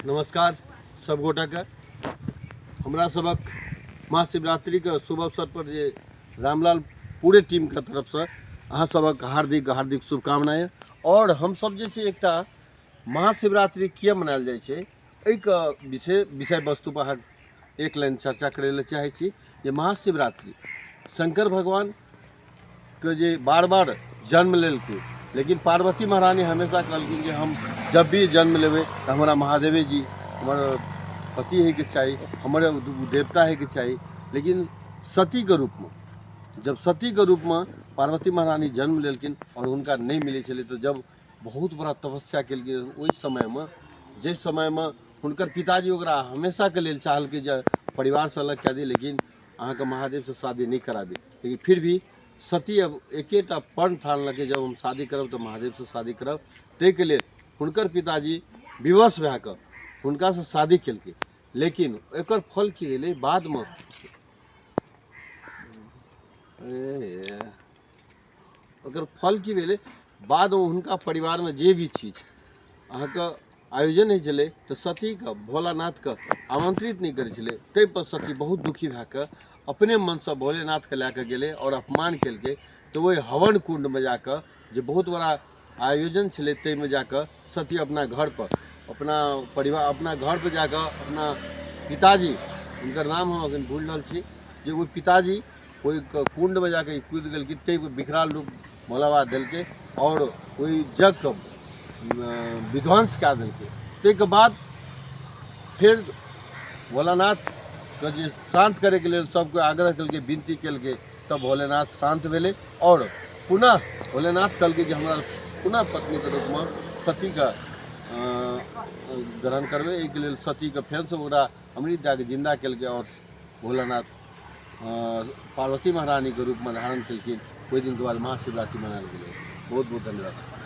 नमस्कार सब गोटाके। हमरा सबक महाशिवरात्रिके शुभ अवसर पर जे रामलाल पूरे टीमके तरफसँ अहाँ सबक हार्दिक हार्दिक शुभकामना यऽ। आओर हमसब जे छै एकटा महाशिवरात्रि किए मनायल जाइ छै एहिके विषय विषय वस्तुपर अहाँ एक लाइन चर्चा करै लए चाहै छी जे महाशिवरात्रि शंकर भगवानके जे बार बार जन्म लेलखिन, लेकिन पार्वती महारानी हमेशा कहलखिन जे हम जब भी जन्म लेबै तऽ हमरा महादेवे जी हमर पति होइके चाही, हमर देवता होइके चाही। लेकिन सतीके रूपमे जब सतीके रूपमे पार्वती महारानी जन्म लेलखिन आओर हुनका नहि मिलै छलै, तऽ जब बहुत बड़ा तपस्या केलखिन ओहि समयमे, जाहि समयमे हुनकर पिताजी ओकरा हमेशाके लेल चाहलकै जे परिवारसँ अलग कए दी, लेकिन अहाँके महादेवसँ शादी नहि कराबी। लेकिन फिर भी सती अब एकेटा प्रण ठानलकै, जब हम शादी करब तऽ महादेवसँ शादी करब। ताहिके लेल हुनकर पिताजी विवश भए कऽ हुनकासँ शादी केलकै। लेकिन एकर फल की भेलै बादमे, ओकर फल की भेलै बादमे, हुनका परिवारमे जे भी चीज अहाँके आयोजन होइ छलै तऽ सतीके भोलानाथके आमन्त्रित नहि करै छलै। ताहिपर सती बहुत दुखी भए कऽ अपने मनसँ भोलेनाथके लए कऽ गेलै आओर अपमान केलकै। तऽ ओहि हवन कुण्डमे जाकऽ जे बहुत बड़ा आयोजन छलै ताहिमे जाकऽ सती अपना घरपर अपना परिवार अपना घरपर जाकऽ अपना पिताजी, हुनकर नाम हम एखन भूलि रहल छी, जे ओहि पिताजी ओहि कुण्डमे जाकऽ कुदि गेलखिन। ताहि विकराल रूप भोला बाबा देलकै आओर ओहि यज्ञके विध्वंस कए देलकै। ताहिके बाद फेर भोलानाथके जे शान्त करैके लेल सबके आग्रह केलकै, विनती केलकै, तब भोलेनाथ शान्त भेलै आओर पुनः भोलेनाथ कहलकै जे हमरा पुनः पत्नीके रूपमे सतीके ग्रहण करबै। एहिके लेल सतीके फेरसँ ओकरा अमृत दए कऽ जिन्दा केलकै आओर भोलानाथ पार्वती महारानीके रूपमे धारण केलखिन। ओहि दिनके बाद महाशिवरात्रि मनायल गेलै। बहुत बहुत धन्यवाद।